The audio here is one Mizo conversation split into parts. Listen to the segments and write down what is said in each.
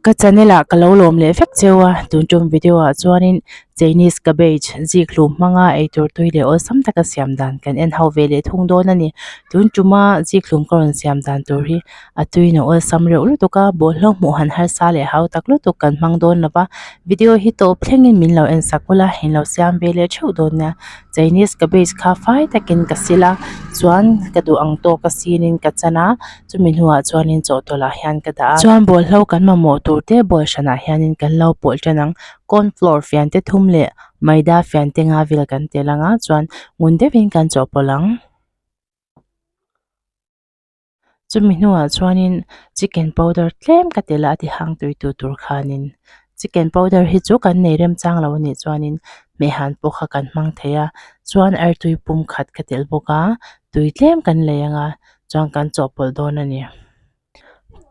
Ka channel ah ka lo lawm leh vek cheu a, tun tum video ah chuanin Chinese cabbage zik hlum hmanga eitur tui leh awlsam taka siam dan kan en ho ve leh thung dawn a ni. Tun tuma zik hlum ka rawn siam dan tur hi a tuin a awlsam reuh lutuk a, bawlhhlawh hmuh han harsa leh hau tak lutuk kan hmang dawn lo va, video hi tawp thlengin min lo en sak ula, in lo siam ve leh theuh dawn nia. Chinese cabbage kha fai takin ka sil a, chuan ka duh ang tawka sinin ka chan a. Chumi hnuah chuanin chawhtawlh ah hian ka dah a. Chuan bawlhlo kan mamawh tur te bawl hranah hianin kan lo pawlh tan ang. Corn flour fian te thum leh maida fian te nga vel kan tel ang a, chuan ngun deuhin kan chawhpawlh ang. Chumi hnuah chuanin chicken powder tlem ka tel a, a ti hang tui tu tur khanin. Chicken powder hi chu kan nei remchang lo anih chuanin hmehhan pawh kha kan hmang thei a, chuan artui pum khat ka tel bawk a, tui tlem kan lei ang a. chuan kan chawhpawlh dawn a ni.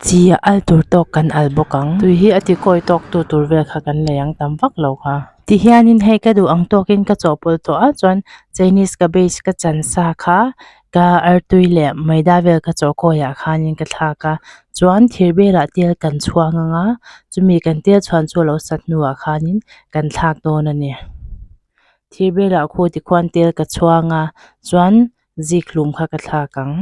Chi a al tur tawk kan al bawk ang. Tui hi a ti kawi tawk tu tur vel kha kan lei ang tam vak lo kha. Ti hianin hei ka duh ang tawkin ka chawhpawlh tawh a chuan Chinese cabbage ka chan sa kha ka artui leh maida vel ka chawh kawiah khanin ka thlak a chuan thir belah tel kan chhuang ang a chumi kan tel chhuan chu a lo sat hnuah khanin kan thlak dawn a ni. Thir belah khu tikhuan tel ka chhuang a chuan zik hlum kha ka thlak ang.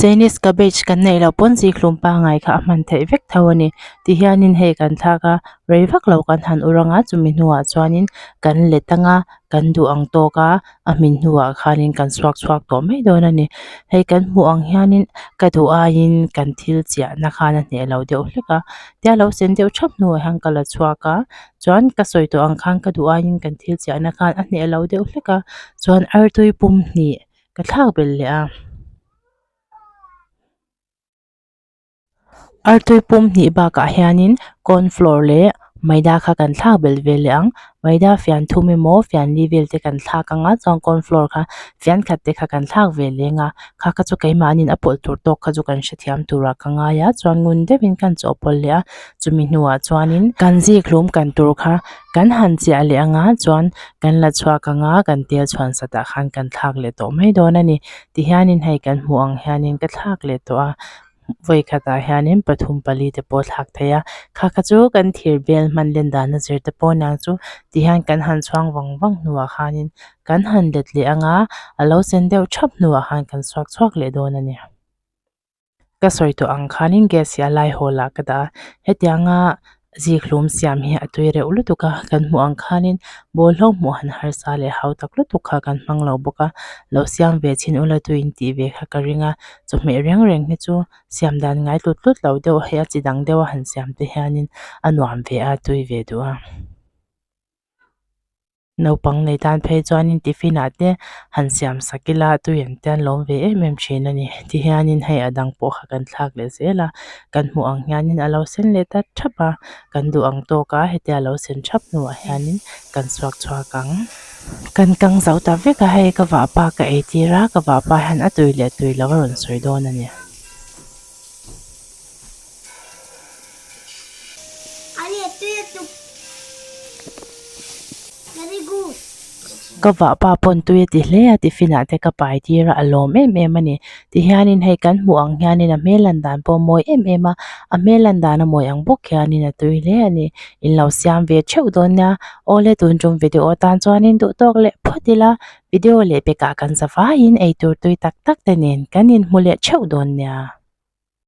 Chinese cabbage kan neih loh pawn zik hlum pangngai kha a hman theih vek tho a ni. Tihianin hei kan thlak a, rei vak lo kan han ur anga chumi hnuah chuanin kan let anga kan duh ang tawk a, a hmin hnuah khanin kan suak chhuak tawh mai dawn a ni. Hei kan hmuh ang hianin ka duh aiin kan thil chiahna khan a hneh lo deuh hlek a, tia lo sen deuh thap hnuah hian ka la chhuak a, chuan ka sawi tawh ang khan ka duh aiin kan thil chiahna khan a hneh lo deuh hlek a chuan artui pum hnih ka thlak belh leh a artui pum hnih bakah hianin corn flour leh maida kha kan thlak belh ve leh ang maida fian thum emaw fian li vel te kan thlak ang a chuan corn flour kha fian khat te kha kan thlak ve leh ang a kha kha chu keimahniin a pawlh tur tawk kha chu kan hrethiam turah ka ngai a chuan ngun deuhin kan chawhpawlh leh a. Chumi hnuah chuanin kan zikhlum kan tur kha kan han chiah leh anga chuan kan la chhuak anga kan tel chhuan satah khan kan thlak leh tawh mai dawn a ni. Tihianin hei kan hmuh ang hianin ka thlak leh tawh a, vawi khatah hianin pathum pali te pawh a thlak thei a, kha kha chu kan thir bel hman len dana zir te pawh aniang chu tihian kan han chhuang vang vang hnuah khanin kan han let leh anga a lo sen deuh thap hnuah khan kan chhuak chhuak leh dawn a ni. Ka sawi tawh ang khanin gas hi a lai hawl ah ka dah a, hetianga zikhlum siam hi a tui reuh lutuk a, kan hmuh ang khanin bawlhhlawh hmuh han harsa leh hau tak lutuk kha kan hmang lo bawk a, lo siam ve chhin ula tui in tih ve kha ka ring a, chawhmeh reng reng hi chu siam dan ngai tlut tlut lo deuh hei a chi dang deuh a han siam te hianin a nuam ve a, tui ve duh a. Naupang nei tan phei chuanin tiffin ah te han siam sak ila tui an te an lawm ve em em thin a ni. Tihianin hei a dang pawh kha kan thlak leh zel a, kan hmuh ang hianin a lo sen leh ta thap a, kan duh ang tawk a hetia a lo sen thap hnuah hianin kan chhuak chhuak ang. Kan kang zo ta vek a, hei ka vahpa ka eitir a, ka vahpa hian a tui leh tui lo a rawn sawi dawn a ni. Ka vahpa pawn tui a ti hle a tiffin ah te ka pai tir a a lawm em em a ni tihianin hei kan hmuh ang hianin a hmel lan dan pawh a mawi em em a a hmel lan dan a mawi ang bawk hianin a tui hle a ni in lo siam ve theuh dawn nia awle tun tum video atan chuanin duh tawk leh phawt ila video leh pekah kan za vaiin eitur tui tak tak te nen kan inhmu leh theuh dawn nia.